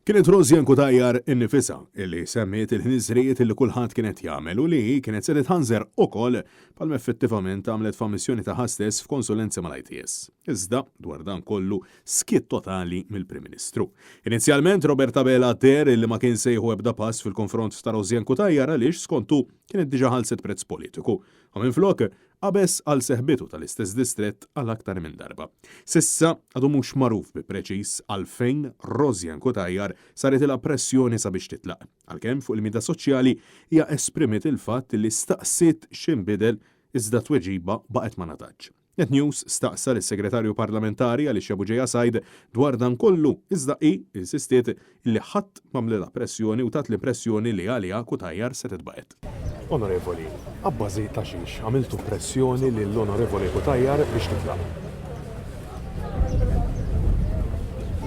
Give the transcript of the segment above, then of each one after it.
Kienet Rosianne Cutajar innifisha illi semmiet il-ħniżrijiet illi kulħadd kien qed jagħmel u li hi kienet se titħanżer ukoll bħalma effettivament għamlet f'ammissjoni tagħha stess f'konsulenza mal-ITS. Iżda, dwar dan kollu, skiet totali mill-Prim Ministru. Inizjalment Robert Abela deher illi ma kien se jieħu ebda pass fil-konfront ta' Rosianne Cutajar għaliex, skont hu, kienet diġà ħallset prezz politiku. U minflok, qabeż għal seħbitu tal-istess distrett għal aktar minn darba. S'issa għadu mhux magħruf bi preċiż għalfejn Rosianne Cutajar saritilha pressjoni sabiex titlaq, għalkemm fuq il-midja soċjali hija esprimiet il-fatt li staqsiet x'inbidel iżda tweġiba baqgħet ma ngħatatx. Net News staqsa lis-Segretarju Parlamentari Alicia Bugeja Said dwar dan kollu iżda hi insistiet li ħadd m'għamlilha pressjoni u tat l-impressjoni li għaliha Cutajar setgħet baqgħet. Onorevoli, abbażi ta' xiex għamiltu pressjoni lill-Onorevoli Cutajar biex titlaq?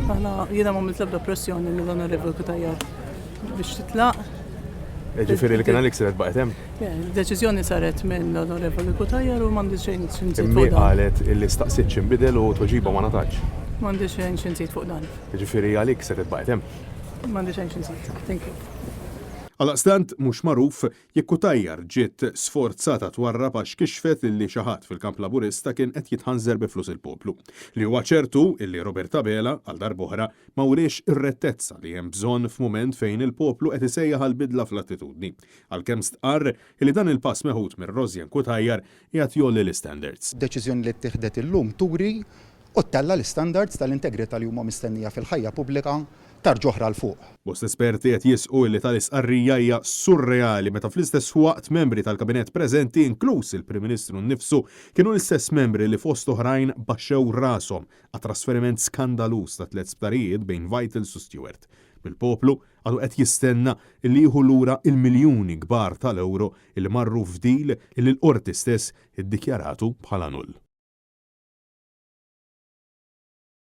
Aħna, jiena m'għamilt l-ebda pressjoni lill-Onorevoli Cutajar biex titlaq. Ġifieri li kien għalik setgħet baqgħet hemm? Deċiżjoni saret minn l-Onorevoli Cutajar u m'għandi xejn xi nżid fuq dan. Qalet illi staqsiet x'inbidel u tweġiba ma ngħatatx. M'għandi xejn xi nżid fuq dan. Jiġifieri għalik setgħet baqgħet hemm? M'għandi xejn xi nżid. Thank you. Għaldaqstant mhux magħruf jekk Cutajar ġiet sforzata twarrab għax kixfet illi xi ħadd fil-kamp Laburista kien qed jitħanżer bi flus il-poplu. Li huwa ċert hu illi Robert Abela, għal darb'oħra, ma wriex ir-rettezza li hemm bżonn f'mument fejn il-poplu qed isejjaħ għal bidla fl-attitudni. Għalkemm stqarr li dan il-pass meħud minn Rosianne Cutajar qiegħed jgħolli l-istandards. Deċiżjoni li ttieħdet illum turi u ttella' l-istandards tal-integrità li huma mistennija fil-ħajja pubblika tarġa oħra 'l fuq. Bosta esperti qed jisqu li tali stqarrija hija surreali meta fl-istess waqt membri tal-Kabinett preżenti inkluż il-Prim Ministru nnifsu kienu l-istess membri li fost oħrajn baxxew rashom għat-trasferiment skandaluż ta' tlett sptarijiet bejn Vitals u Steward. Bil-poplu għadu qed jistenna li jieħu lura l-miljuni kbar tal-ewro li marru f'deal li l-Qorti stess iddikjaratu bħala null.